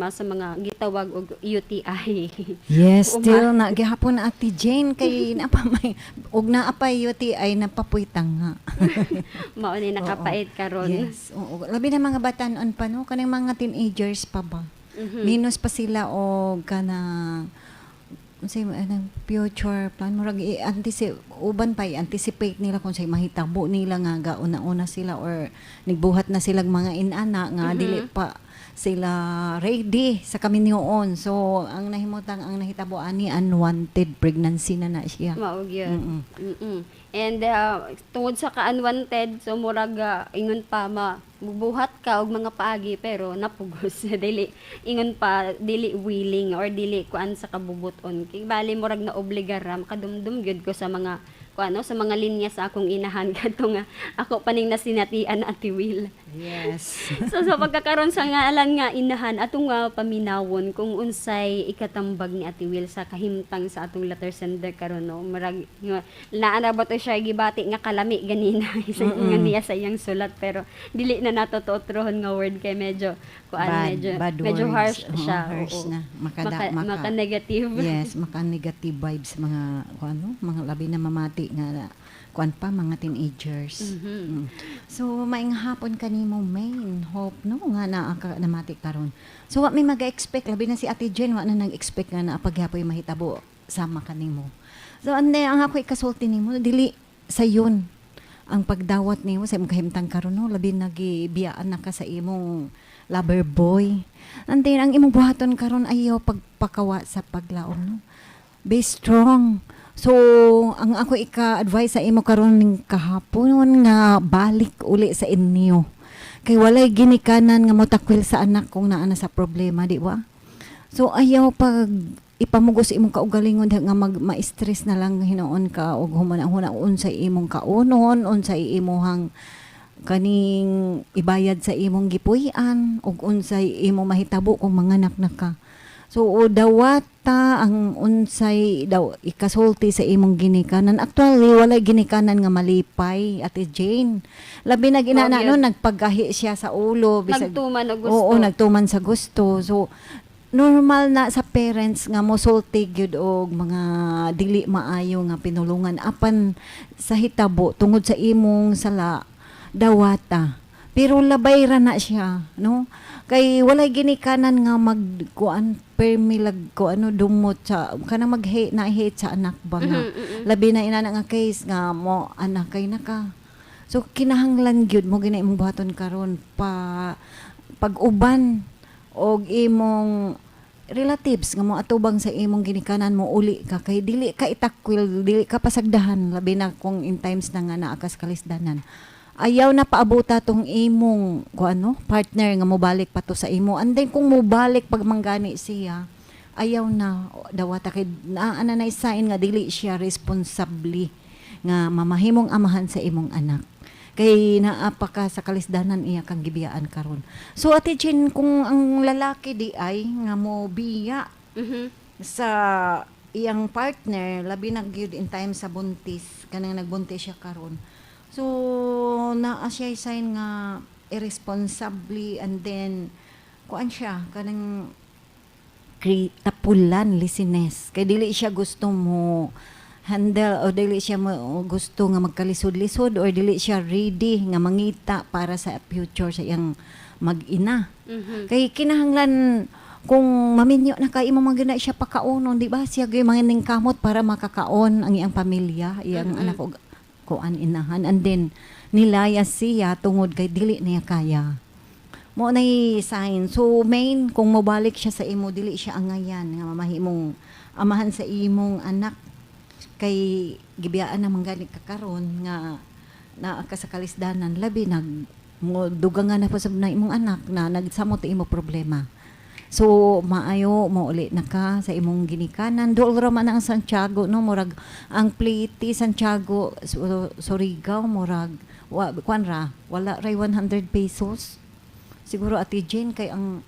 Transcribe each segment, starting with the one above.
problema sa mga gitawag og UTI. Yes, Uma. still na gihapon, Ate Jane, kay naa pa may og naa pa UTI, napapuytang nga. Mao ni nakapait karon. Yes, oo. Labi na mga batanon pa, no, kanang mga teenagers pa ba. Minus pa sila og kanang unsay anang future plan, murag i-anticipate, uban pa i-anticipate nila kung say mahitabo nila nga gauna-una sila or nagbuhat na silang mga inana nga dili pa sila ready sa kaminyoon. So ang nahimutang, ang nahitabo ani, unwanted pregnancy na na siya. Mao gyud. And tungod sa ka-unwanted, so murag ingon pa ma mubuhat ka og mga paagi pero napugos, dili ingon pa dili willing or dili kuan sa kabubuton. Kay bali murag na obligar ra, makadumdum gyud ko sa mga kuan, sa mga linya sa akong inahan kadto nga ako pa ning nasinatian, Ate Will. So sa pagkakaroon sa ngalan nga inahan, atong nga paminawon kung unsay ikatambag ni Ate Will sa kahimtang sa atong letter sender karon, no. Murag nga naa na ba to siya gibati nga kalami ganina sa nga niya sa iyang sulat, pero dili na nato tuotrohon nga word kay medyo kuan, Bad, medyo bad medyo words. Harsh Oo, siya. Harsh Oo. na. Maka negative. Yes, maka negative vibes mga kuan, ano, mga labi na mamati nga kuan pa, mga teenagers. So maayong hapon kanimo, Main Hope, no, nga naa ka namati karon. So wa may maga-expect, labi na si Ate Jen, wa na nag-expect nga naa pagyapoy mahitabo sama kanimo. So ande ang ako ikasulti nimo, dili sayon ang pagdawat nimo sa imong kahimtang karon, no, labi na gibiyaan na ka sa imong lover boy. And then ang imong buhaton karon, ayaw pagpakawa sa paglaom, no. Be strong. So, ang ako ika-advise sa imo karon ning kahapon nga balik uli sa inyo. Kay walay ginikanan nga motakwil sa anak kung naa na sa problema, di ba? So ayaw pag ipamugos imong kaugalingon diha nga mag ma-stress na lang hinuon ka og humana-huna unsay imong kaunon, unsay imuhang kaning ibayad sa imong gipuy-an ug unsay imong mahitabo kung manganak na ka. So o dawata ang unsay daw ikasulti sa imong ginikanan. Actually, walay ginikanan nga malipay, Ate Jane. Labi na ginana Oh, no, yun. Nagpagahi siya sa ulo bisag Nagtuman og gusto. Oo, nagtuman sa gusto. So normal na sa parents nga mosulti gyud og mga dili maayo nga pinulungan, apan sa hitabo tungod sa imong sala, dawata. Pero labay ra na siya, no, kay walay ginikanan nga mag kuan permi lag ko ano dumot sa kanang mag hate na hate sa anak ba nga labi na inana nga case nga mo anak kay naka. So kinahanglan gyud mo gina imong buhaton karon pa pag-uban og imong relatives nga mo atubang sa imong ginikanan, mo uli ka, kay dili ka itakwil, dili ka pasagdahan, labi na kung in times na nga naa ka sa kalisdanan. Ayaw na paabuta tong imong kung ano partner nga mobalik pa to sa imo. And then kung mobalik pag manggani siya, ayaw na dawata, kay naa na na sign nga dili siya responsably nga mamahimong amahan sa imong anak, kay naa pa ka sa kalisdanan, iya kang gibiyaan karon. So Ate Chin, kung ang lalaki di ay nga mo biya sa iyang partner, labi na gyud in time sa buntis, kanang nagbuntis siya karon, so naa siya sign nga irresponsably, and then kuan siya kanang tapulan, laziness, kay dili siya gusto mo handle o dili siya mo gusto nga magkalisod-lisod or dili siya ready nga mangita para sa future sa iyang mag-ina. Kay kinahanglan kung maminyo na kay imo man gyud na siya pakaonon, di ba? Siya gyud mga kamot para makakaon ang iyang pamilya, iyang anak og kuan inahan, and then nilayas siya tungod kay dili niya kaya. Mo nay sign. So main, kung mobalik siya sa imo, dili siya angayan nga mamahimong amahan sa imong anak, kay gibiyaan naman gani ka karon nga naa ka sa kalisdanan, labi nag mo dugangan na po sa na imong anak na nagsamot imo problema. So maayo mo uli na ka sa imong ginikanan. Dool ra man ang Santiago, no, murag ang plate Santiago Surigao, murag wa, kuan ra, wala ray 100 pesos. Siguro, Ate Jane, kay ang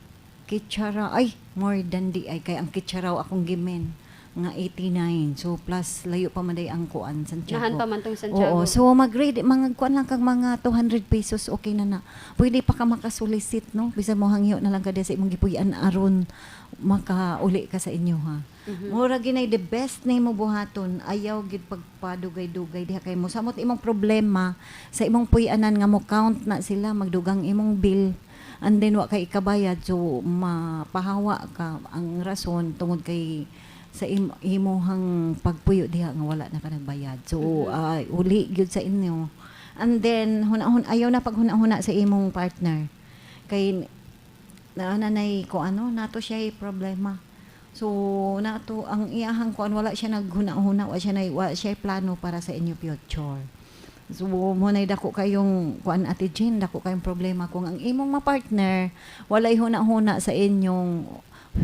kitsara ay more than di ay, kay ang kitsara akong gimen. Nga 89. So plus layo pa man day ang kuan, Santiago. Nahan pa man tong Santiago. Oo. So mag-ready mga kuan lang kag mga 200 pesos, okay na na. Pwede pa ka makasolicit, no? Bisan mo hangyo na lang ka diya sa imong gipuy-an aron makauli ka sa inyo ha. Mura ginay the best nimo buhaton, ayaw gid pagpadugay-dugay diha kay mo samot imong problema sa imong puy-anan nga mo count na sila, magdugang imong bill and then wa kay ikabayad, so mapahawa ka. Ang rason tungod kay sa imuhang pagpuyo diha nga wala na ka nagbayad. So uli gyud sa inyo. And then hunahon, ayaw na paghuna-huna sa imong partner. Kay naa na nay ko ano nato siya problema. So nato ang iyahang kuan, wala siya naghuna-huna, wa siya plano para sa inyo future. So mo nay dako kayong kuan, Ate Jean, dako kayong problema kung ang imong ma-partner walay huna-huna sa inyong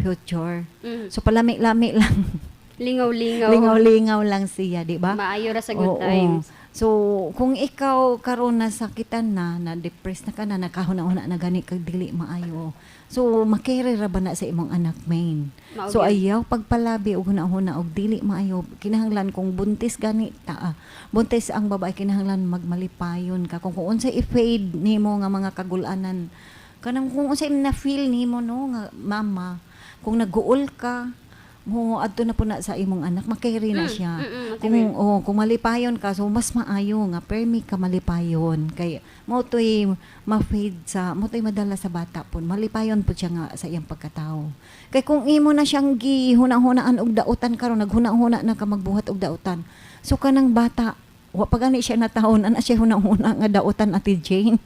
future. So palami-lami lang. Lingaw-lingaw. Lingaw-lingaw lang siya, di ba? Maayo ra sa good Oo. times. So, kung ikaw karon nasakitan na, na-depress na ka na, nakahuna-huna na gani kag dili maayo. So, makere ra ba na sa imong anak, main? Mao So, gyud. ayaw pagpalabi og huna-huna og dili maayo. Kinahanglan kung buntis gani ta, buntis ang babae, kinahanglan magmalipayon ka. Kung unsay i-fade nimo nga mga kagulanan, kanang kung unsay na feel nimo, no, nga mama, kung naguol ka, mo adto na po na sa imong anak, makeri na siya. Kung Makeri. oh, kung malipayon ka, so mas maayo nga permi ka malipayon kay mo to'y ma-fade sa mo to'y madala sa bata pud, malipayon pud siya nga sa iyang pagkatao. Kay kung imo na siyang gihuna-hunaan og dautan karon, naghuna-huna na ka magbuhat og dautan, so kanang bata wa pa gani siya natawon, ana siya huna-huna nga dautan, Ate Jane.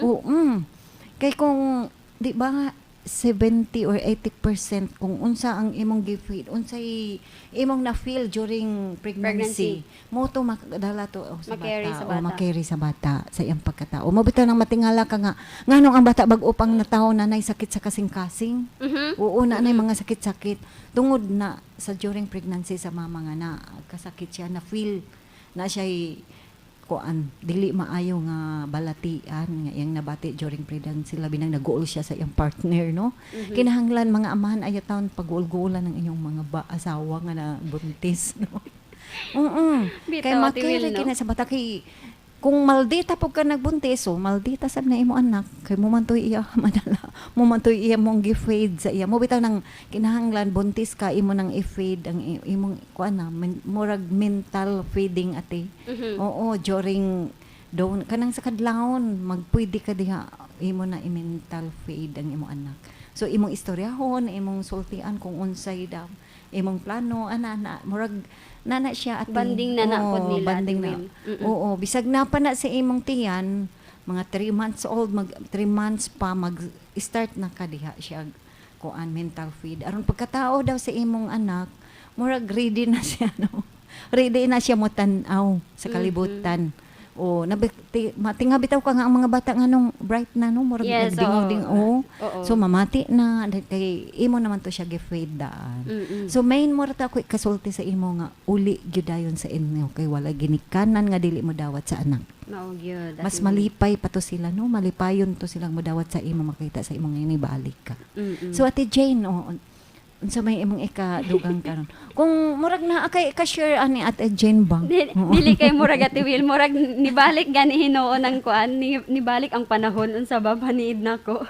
Oo. Kay kung di ba 70 or 80% kung unsa ang imong gi-feel, unsay imong na-feel during pregnancy, mo to makadala to, oh, sa Ma-carry bata, sa o bata. Ma-carry sa bata sa iyang pagkatao. Mo bitaw nang matingala ka nga nganong ang bata bag-o pang natawo na nay sakit sa kasing-kasing. Oo, na nay mga sakit-sakit tungod na sa during pregnancy sa mama nga na kasakit siya, na feel na siya kuan, dili maayo nga balatian nga iyang nabati during pregnancy, labi nang nag-uol siya sa iyang partner, no? Kinahanglan mga amahan, ayaw taon pag-uol-uulan ng inyong mga asawa nga na buntis, no? Bitaw, Kay Ate makere Will, no? kina sa bata kay kung maldita pud ka nagbuntis, so maldita sab na imo anak kay mo man to'y iya madala, mo man to'y iya mong gi-fade sa iya. Mo bitaw nang kinahanglan buntis ka, imo nang i-fade ang imong kuan na murag mental fading, ate. Oo, during doon kanang sa kadlawon magpwede ka diha, imo na i-mental fade ang imong anak. So imong istoryahon, imong sultian kung unsay daw imong plano ana na murag nana siya, ate. Banding na na Oo, pod nila, banding Ate na. Will. Oo, bisag na pa na sa imong tiyan, mga 3 months old, mag 3 months pa, mag start na ka diha siya kuan, mental feed aron pagkatao daw sa imong anak, murag ready na siya, no? Ready na siya mo tan-aw sa kalibutan. O matinga bitaw ka nga ang mga bata nga nung bright na, no? Murag nagdingaw-ding, oo. So mamati na kay imo naman to siya gi-fade daan. So main mo ra ta ko kasulti sa imo nga uli gyud dayon sa inyo kay wala ginikanan nga dili mo dawat sa anak. Mao gyud, Mas Ate Will. malipay pa to sila, no? Malipayon to silang modawat sa imo, makita sa imong inibalik ka. So Ate Jane, oh, unsa may imong ikadugang karon? Kung murag na kay ka-share ani, Ate Jane ba? Dili kay murag, Ate Will, murag nibalik gani hinuon ang kuan, nibalik ang panahon, unsa ba paniid nako.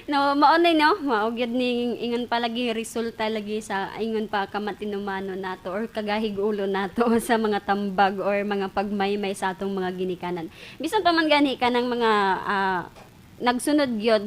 No, mao ni, no, mao gyud ning ingon palagi resulta lagi sa ingon pa kamatinumanon nato or kagahig ulo nato sa mga tambag or mga pagmaymay sa atong mga ginikanan. Bisan pa man gani kanang mga nagsunod gyud,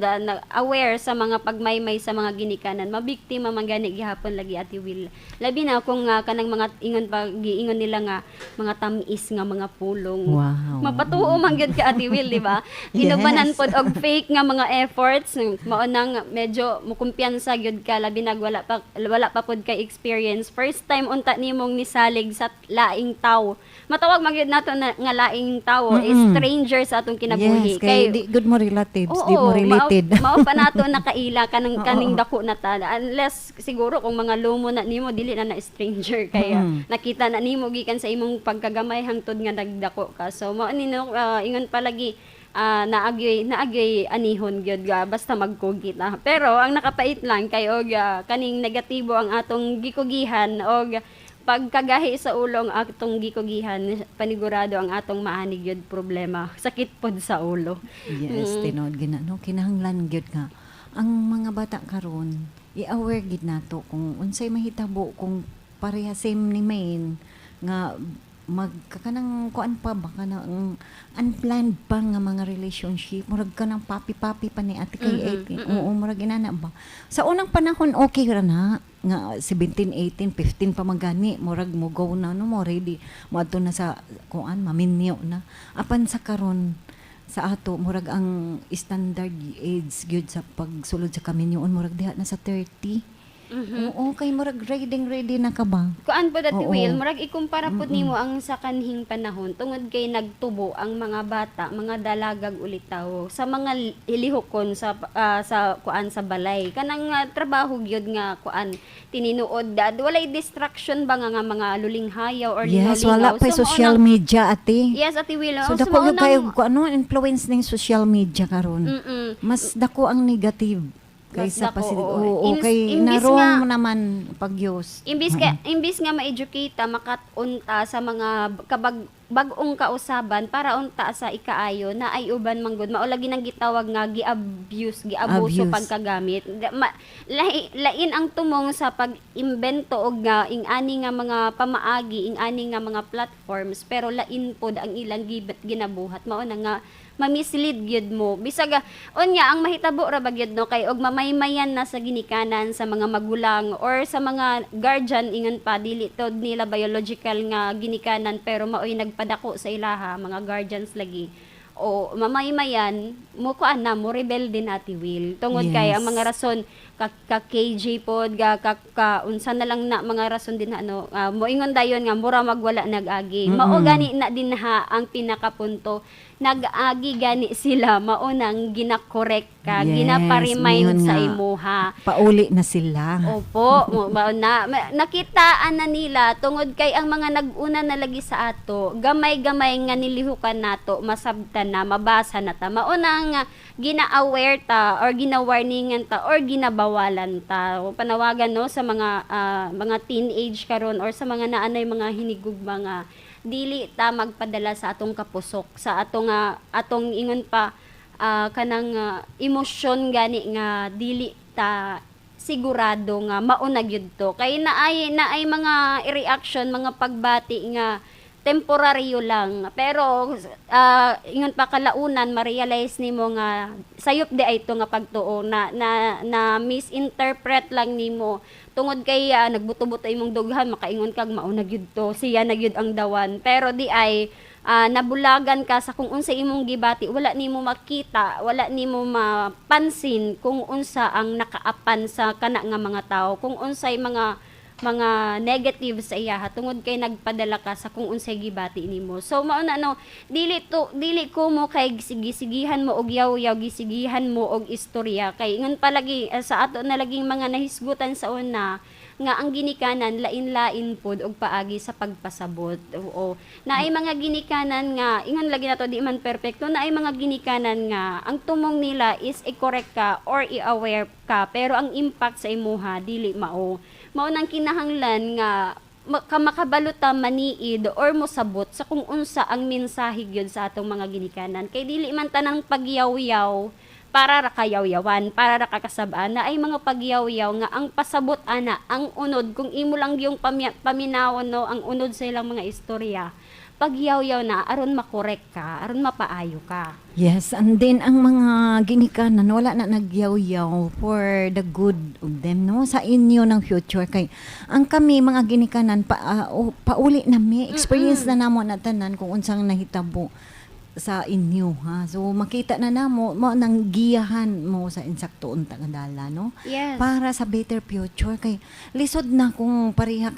aware sa mga pagmaymay sa mga ginikanan, mabiktima man gani gihapon lagi, Ate Will, labi na kung kanang mga ingon pa giingon nila nga mga tam-is nga mga pulong. Mapatuo man gyud ka, Ate Will, di ba? Ginubanan pod og fake nga mga efforts, mao nang medyo mukumpiyansa gyud ka, labi nag wala pa pod kay experience, first time unta nimong nisalig sa laing tawo. Matawag man gyud nato na, nga laing tawo, stranger sa atong kinabuhi. Yes, kay di good mo relatives, di mo related. Mao pa nato nakaila kanang kaning dako na ta. Unless siguro kung mga lumo na nimo, dili na na stranger kaya nakita na nimo gikan sa imong pagkagamay hangtod nga nagdako ka. So mao ni, no, ingon palagi Naagyoy anihon gyud ga basta magkugi ta. Pero ang nakapait lang kay og kaning negatibo ang atong gikugihan og pagkagahi sa ulo ang atong gikugihan, panigurado ang atong maani gyud problema, sakit pod sa ulo. Yes, tinuod gina, no? Kinahanglan gyud nga ang mga bata karon i-aware gid nato kung unsay mahitabo kung pareha same ni Maine nga magkakanang kuan pa ba, kanang unplanned pa nga mga relationship, murag kanang papi-papi pa ni ate kay 18. Oo, murag inana ba. Sa unang panahon okay ra na nga 17, 18, 15 pa magani, murag mo go na, no, mo ready moadto na sa kuan, maminyo na. Apan sa karon sa ato, murag ang standard age gyud sa pagsulod sa kaminyoon murag diha na sa 30. Oo, kay murag ready ready na ka ba? Kuan po dati, Will, murag ikumpara pud nimo ang sa kanhing panahon tungod kay nagtubo ang mga bata, mga dalagag ulitaw sa mga lihokon sa kuan, sa balay. Kanang trabaho gyud nga kuan tininuod dad, walay distraction ba nga mga lulinghayaw or Yes, wala lingaw-lingaw. pa So, mao social media, ate. Yes, Ate Will. So Oh, dako mao gyud kayo nang- kung ano influence ning social media karon. Mas dako ang negative Mas kaysa dako, positive. oo. Oo, kay imbis narong naman pag-use. Imbis nga ma-educate ta, makat-unta sa mga bag-ong kausaban para unta sa ikaayo na ay uban manggod mao lagi nang gitawag nga gi-abuse, giabuso Abuse. pagkagamit. Lain ang tumong sa pag-imbento og nga ing-ani nga mga pamaagi, ing-ani nga mga platforms, pero lain pod ang ilang ginabuhat. Mao na nga ma-mislead gyud mo bisag unya ang mahitabo ra ba gyud, no, kay og mamaymayan na sa ginikanan, sa mga magulang or sa mga guardian, ingon pa dili to nila biological nga ginikanan pero maoy nagpadako sa ilaha, mga guardians lagi, o mamaymayan mo, kuan na mo, rebelde na, Ate Will, tungod kay ang mga rason ka KJ pod ga ka unsa na lang na mga rason din na ano, moingon dayon nga mura magwala nag-agi. Mao gani na din ha ang pinakapunto, nag-agi gani sila, mao nang gina-correct ka, Yes, gina-pa-remind moingon sa nga. imuha. Pauli na sila. Opo, mao na nakitaan na nila tungod kay ang mga nag-una na lagi sa ato, gamay-gamay nga nilihukan nato, masabtan na, mabasa na ta. Mao na nga gina-aware ta or gina-warningan ta or ginabawalan ta. O, panawagan, no, sa mga teenage karon or sa mga naanay mga hinigugma nga dili ta magpadala sa atong kapusok, sa atong ingon pa kanang emosyon gani nga dili ta sigurado nga mauna gyud to, kay naay mga reaction, mga pagbati nga temporaryo lang, pero ingon pa kalaunan ma-realize nimo nga sayop di ay to nga pagtuo na na, na misinterpret lang nimo tungod kay nagbuto-buto imong dughan, makaingon kag mauna gyud to, siya na gyud ang the one, pero di ay nabulagan ka sa kung unsa imong gibati. Wala nimo makita, wala nimo mapansin kung unsa ang nakaapan sa kana nga mga tao, kung unsay mga negative sa iyaha tungod kay nagpadala ka sa kung unsay gibati nimo. So mao na, no, dili to dili ko mo kay sigisigihan mo og yaw-yaw, gisigihan mo og istorya, kay ingon palagi sa ato na laging mga nahisgutan sa una nga ang ginikanan lain-lain pod og paagi sa pagpasabot. Oo. Naay mga ginikanan nga ingon lagi nato di man perpekto, naay mga ginikanan nga ang tumong nila is i-correct ka or i-aware ka, pero ang impact sa imuha dili mao. Mao nang kinahanglan nga makabalo ta maniid or mosabot sa kung unsa ang mensahe gyud sa atong mga ginikanan, kay dili man tanang pagyaw-yaw para ra kayawyawan, para ra kakasab-an. Na ay mga pagyaw-yaw nga ang pasabot ana, ang unod, kung imo lang yung paminawon, no, ang unod sa ilang mga istorya, pagyaw-yaw na aron makorek ka, aron mapaayo ka. Yes, and then ang mga ginikanan wala na nagyaw-yaw for the good of them, no, sa inyo ng future, kay ang kami mga ginikanan pa pauli na mi, experience na namo na tanan kung unsang nahitabo sa inyo, ha. So makita na namo mo nang giyahan mo sa insakto unta nga dala, no, para sa better future, kay lisod na kung pareha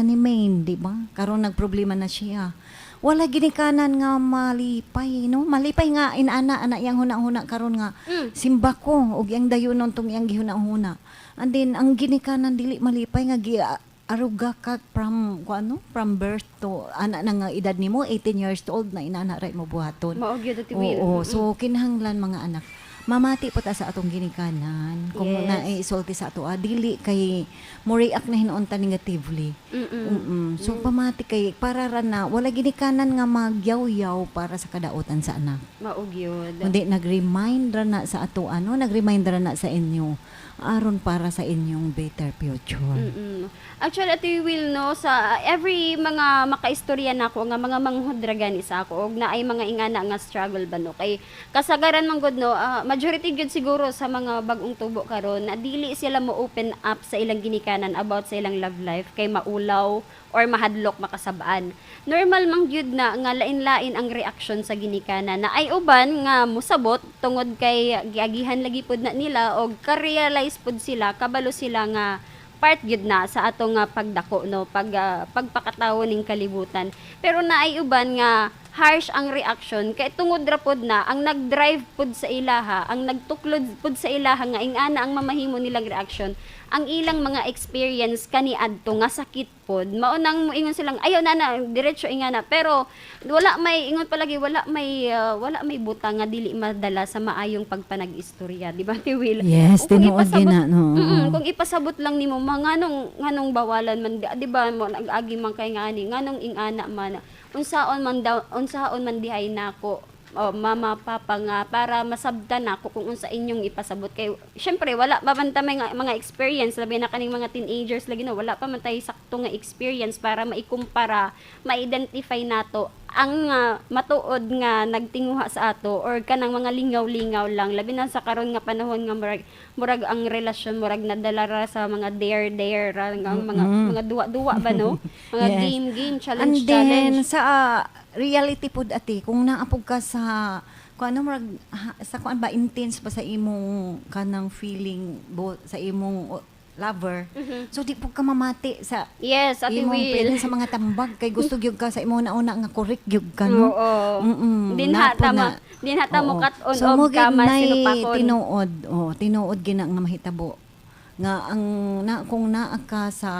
ni Maine, di ba? Karon nagproblema na siya, wala ginikanan nga malipay, no, malipay nga inana ana iyang huna-huna karon nga simba ko og iyang dayunon tong iyang gihuna-huna, and then ang ginikanan dili malipay nga gi aruga ka from kung ano, from birth to ana na nga edad nimo, 18 years old na, inana ra mo buhaton. Mao gyud, Ate Will. Oo, so kinahanglan, mga anak, mamati po ta sa atong ginikanan kung na isulti sa ato, dili kay mo react na hinuon ta negatively. So pamati kay para ra na wala ginikanan nga magyaw-yaw para sa kadautan sa anak. Mao gyud. Kundi nag-remind ra na sa ato ano, nag-remind ra na sa inyo aron para sa inyong better future. Actually, Ate Will, no, sa every mga makaistorya nako nga mga manghud ra gani sa ako og naay mga ingana nga struggle ba, no, kay kasagaran man gud, no, majority gyud siguro sa mga bag-ong tubo karon na dili sila mo open up sa ilang ginikanan about sa ilang love life kay maulaw or mahadlok makasabaan. Normal man gyud na nga lain-lain ang reaction sa ginikanan, na ay uban nga musabot tungod kay giagihan lagi pud na nila og ka-realize pud sila, kabalo sila nga part gyud na sa atong nga pagdako, no, pagpakatawo ning kalibutan. Pero naay uban nga harsh ang reaction kay tungod ra pod na ang nag-drive pod sa ilaha, ang nagtuklod pod sa ilaha nga ingana ang mamahimo nilang reaction, ang ilang mga experience kaniadto nga sakit pod. Mao nang moingon silang ayaw na na diretso ingana. Pero wala may ingon palagi, wala may butang nga dili madala sa maayong pagpanag-istorya, di ba, Ate Will? Yes, O kung tinuod gina, no. Kung ipasabot lang nimo, mga nganong bawalan man, di ba, mo nag-agi man kay ngani, nganong ingana man, unsaon man daw, unsaon man dihay nako, oh, mama, papa, nga para masabtan nako kung unsa inyong ipasabot, kay syempre wala pa man ta may mga experience, labi na kaning mga teenagers lagi, no, wala pa man tay sakto nga experience para maikumpara, ma-identify nato ang matuod nga nagtinguha sa ato or kanang mga lingaw-lingaw lang, labi na sa karon nga panahon nga murag ang relasyon murag nadala ra sa mga dare dare ra nga mga duwa-duwa ba, no, mga game game, challenge. And then, Challenge. sa reality pod, ate, kung naapog ka sa kung ano, murag sa kuan ba, intense pa sa imong kanang feeling bo, sa imong lover. So di pud ka mamati sa Yes, Ate imong Will. pwede sa mga tambag kay gusto gyud ka sa imong nauna nga correct gyud ka, no. Oo. Din ha Napo tama na. din ha tamo Oo. kat-on So, og mo gid kama nay sinupakon. Tinuod, oh, tinuod gina nga mahitabo nga ang na kung naa ka sa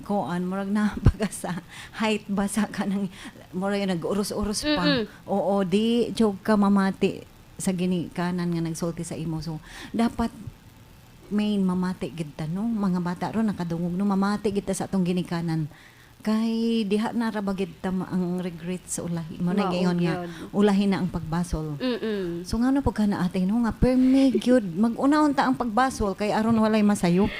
kuan, murag naa pa ka sa height ba sa kanang murag nag-uros-uros pa. Oo, di jud ka mamati sa ginikanan nga nagsulti sa imo. So dapat main mamati gid ta, no, mga bata ron nakadungog, no, mamati gid ta sa atong ginikanan kay diha na ra ba gid ta ang regret sa ulahi mo na Mao gayon nga gyud. ulahi na ang pagbasol. So ngano pag ka na, ate, no, nga permi gyud mag-unahon ta ang pagbasol kay aron walay masayop.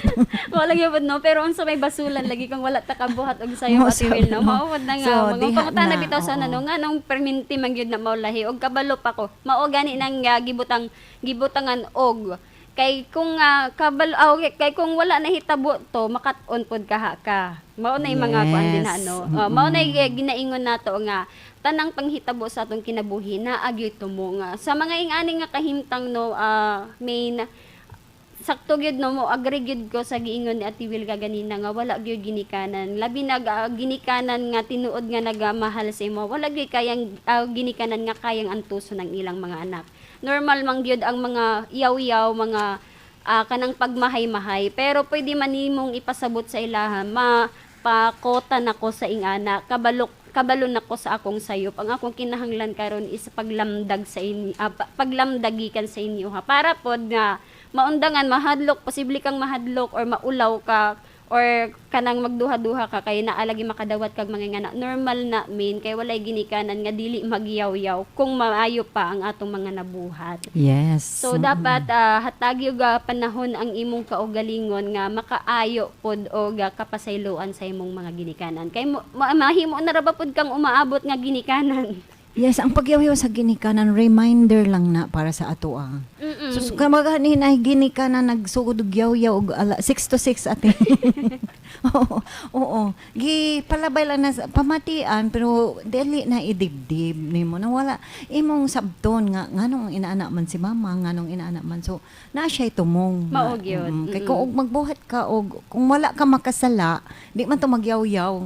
Wala gyud, no, pero unsa may basulan lagi kung wala ta kabuhat og sayo, Mao Ate Will, no. sabi, no? Mao na nga So, mga diha pangutana na, bitaw sa oo. ano, nganong perminti man gyud na maulahi og kabalo pa ko. Mao gani nang gibutangan og kay kung kabalo, okay, kay kung wala na hitabo to, makat-on pod kaha ka. Mao na yung mga kuan din na, no. Mao na yung ginaingon nato nga tanang panghitabo sa atong kinabuhi na agyoy tumo nga sa mga ingani nga kahimtang, no, main sakto gyud, no, mo agree gyud ko sa giingon ni Ate Will ganina nga wala gyud ginikanan, labi na ginikanan nga tinuod nga nagamahal sa imo, wala gyud kayang ginikanan nga kayang antuson ng ilang mga anak. Normal man gyud ang mga yaw-yaw, mga kanang pagmahay-mahay, pero pwede man nimong ipasabot sa ilaha, ma pakota nako sa ingana, kabalok kabalo nako sa akong sayop. Ang akong kinahanglan karon is paglamdag sa inyo, paglamdagikan sa inyo ha, para pod nga maundangan mahadlok, posible kang mahadlok or maulaw ka or kanang magduha-duha ka kay naa lagi makadawat kag mga ingana. Normal na min kay walay ginikanan nga dili magyaw-yaw kung maayo pa ang atong mga nabuhat. So dapat hatagi og panahon ang imong kaugalingon nga makaayo pod og kapasayloan sa imong mga ginikanan. Kay mahimo na ra ba pod kang umaabot nga ginikanan? Yes, ang pagyaw-yaw sa ginikanan, reminder lang na para sa ato ah. So kamaganin ay ginikanan nagsugod og yaw-yaw og ala 6 to 6, ate. Oo. Gi palabay lang na pamatian pero dili na idibdib nimo na wala imong sabton nga nganong inaana man si mama, nganong inaana man. So na siya tumong. Mao gyud. Kay kung og magbuhat ka og kung wala ka makasala, di man to magyaw-yaw.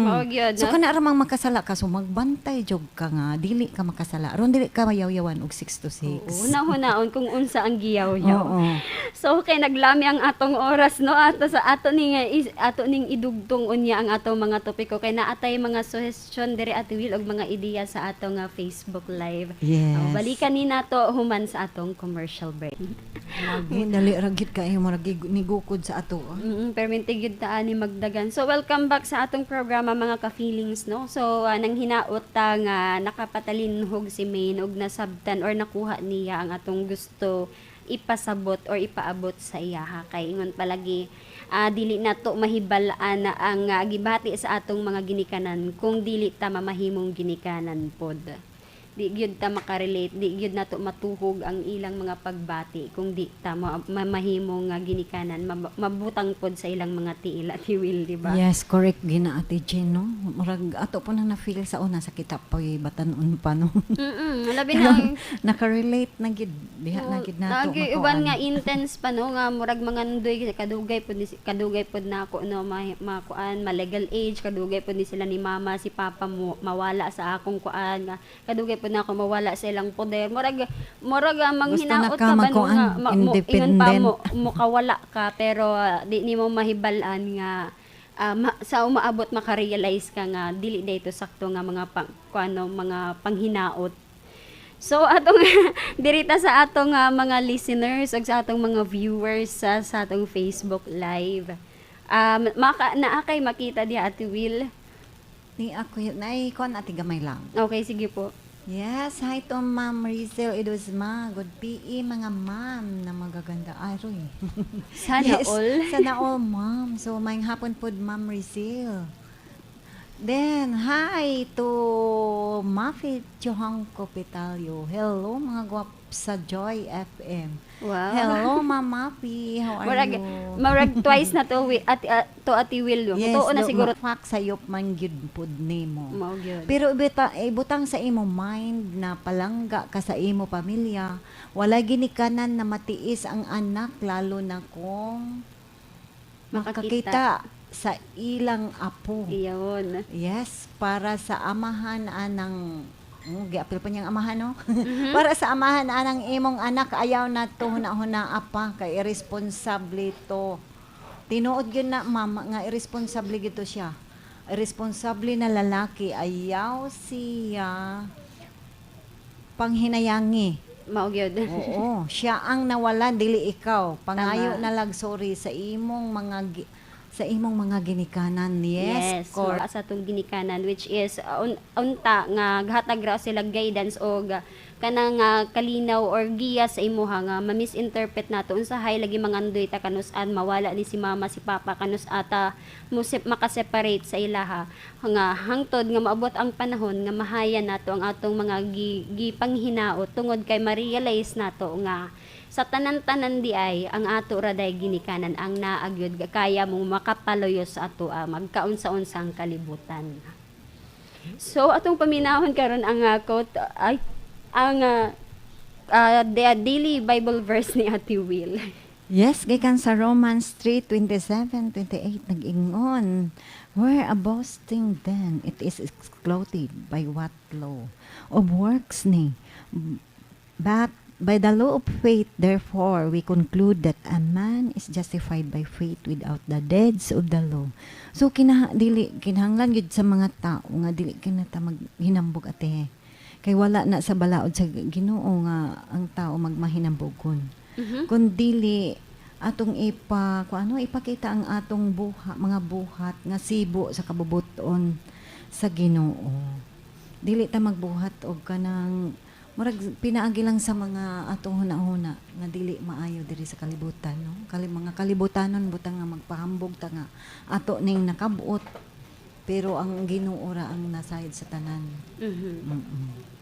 Mao gyud. So No? kana ra mang makasala ka, so magbantay jud ka. ka nga dili ka makasala aron dili ka mayawyawan og 6 to 6. Oo, hunahunahon kung unsa ang giyaw-yaw. So okay, naglami ang atong oras, no, ato sa ato ning ato ning idugtong unya ang atong mga topiko kay naatay mga suggestion diri, Ate Will, og mga ideya sa atong Facebook Live. Yes. Oh, balikan ni nato human sa atong commercial break. Lagi dali ra gid kaayo, murag nigukod sa ato, ah. Permente gyud ta ani magdagan. So welcome back sa atong programa, mga ka-feelings, no. So nang hinaot ta nga nakapatalinhog si Maine og nasabtan or nakuha niya ang atong gusto ipasabot or ipaabot sa iyaha kay ingon palagi, dili nato mahibal-an na ang gibati sa atong mga ginikanan kung dili ta mamahimong ginikanan pod. Di gyud ta makarelate, di gyud nato matuhog ang ilang mga pagbati kung di ta mamahimong nga ginikanan, mabutang pod sa ilang mga tiil, Ate Will, di ba? Yes, correct gina, Ate Jen, no. Murag ato po na na-feel sa una sa kita po'y batanon pa, no. Labi na ang Nakarelate na gid diha na gid nato. Lagi uban nga intense pa, no, nga murag mangandoy kadugay pod ni kadugay pod nako, no, makuan, ma-legal age, kadugay pod ni sila ni mama, si papa mo mawala sa akong kuan, nga kadugay pod nako mawala sa ilang poder, murag Gusto na manghinaot ka ka ba, no, magkuan, nga mo, ingon pa independent. mo kawala ka, pero di nimo mahibal-an nga sa umaabot makarealize ka nga dili dito sakto nga mga pang, kuano, mga panghinaot. So atong dirita sa atong mga listeners ug sa atong mga viewers sa atong Facebook Live. Maka naa kay makita diha, Ate Will? Ni ako yun, nay kon ati, gamay lang. Okay, sige po. Yes, hi to Ma'am Rizel Edusma. Good PE mga ma'am na magaganda. Aroy. Sana Yes, all. sana all, ma'am. So, maayong hapon po, Ma'am Rizel. Then, hi to Mafi Johang Copitalio. Hello, mga gwap sa Joy FM. Wow. Hello, Ma'am Mafi. How are Murag you? murag twice na to wi, at to Ate Will. Yes, Tuo na do, siguro. Fuck sayop man gyud pud nimo. Mao gyud. Pero ibutang sa imo mind na palangga ka sa imo pamilya, wala ginikanan na matiis ang anak lalo na kung Makakita. makakita sa ilang apo. Iyon. Yes, para sa amahan anang, oh, giapil pa niyang amahan, no? Para sa amahan anang imong anak, ayaw na to huna-huna apa kay irresponsible to. Tinuod yun na, mama, nga irresponsible gito siya. Irresponsible na lalaki, ayaw siya panghinayangi. Mao gyud. Oo, siya ang nawala, dili ikaw. Pangayo Tama. na lag sorry sa imong mga ginikanan. Yes, Yes, sa atong ginikanan, which is unta nga gahatag ra sila guidance og kanang kalinaw or giya sa imuha nga ma-misinterpret nato unsahay lagi mangandoy ta kanus-an mawala ni si mama, si papa, kanus ata mo makaseparate sa ilaha, nga hangtod nga maabot ang panahon nga mahaya nato ang atong mga gipanghinaot tungod kay ma-realize nato nga sa tanan-tanan di ay ang ato ra day ginikanan ang naagyod kaya mong makapaloyo sa ato, magkaunsa-unsa ang kalibutan. So atong paminahon karon ang quote ay ang the daily Bible verse ni Ate Will. Yes, gikan sa Romans 3:27, 28 nag-ingon, "Where a boasting then? It is excluded. By what law? Of works? Nay, but by the law of faith. Therefore, we conclude that a man is justified by faith without the deeds of the law." So, dili, kinahanglan gyud sa mga tao nga dili kinata maghinambog, ate. Kay wala na sa balaod sa Ginoo nga ang tao magmahinambogon. Kung dili atong ipa kung ano ipakita ang atong mga buhat nga sibo sa kabubuton sa Ginoo. Dili ta magbuhat og kanang murag pinaagi lang sa mga atong hunahuna nga dili maayo diri sa kalibutan, no? Mga kalibutanon butang nga magpahambog ta nga ato ning nakabuot, pero ang Ginoo ra ang nasayod sa tanan.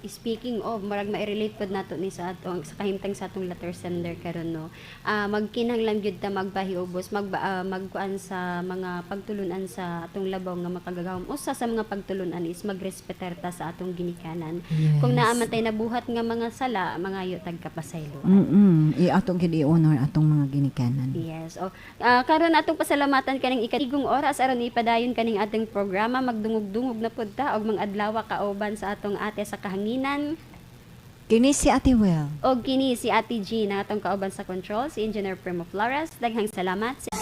Speaking of, murag ma-relate pod nato ni sa atong sa kahimtang sa atong letter sender karon, no. Magkinahanglan gyud ta magpahiubos, magkuan sa mga pagtulunan sa atong labaw nga makagagahom. Usa sa mga pagtulunan is magrespetar ta sa atong ginikanan. Kung naa man tay nabuhat nga mga sala, mangayo tag kapasayloan. I atong gid i-honor atong mga ginikanan. Yes. Oh, karon atong pasalamatan kaning ikatigong oras aron ipadayon kaning atong programa. programa. Magdungog-dungog na pud ta og mga adlaw kauban sa atong ate sa kahanginan. Kini si Ate Will. Og kini si Ate G na atong kauban sa control, si Engineer Primo Flores. Daghang salamat sa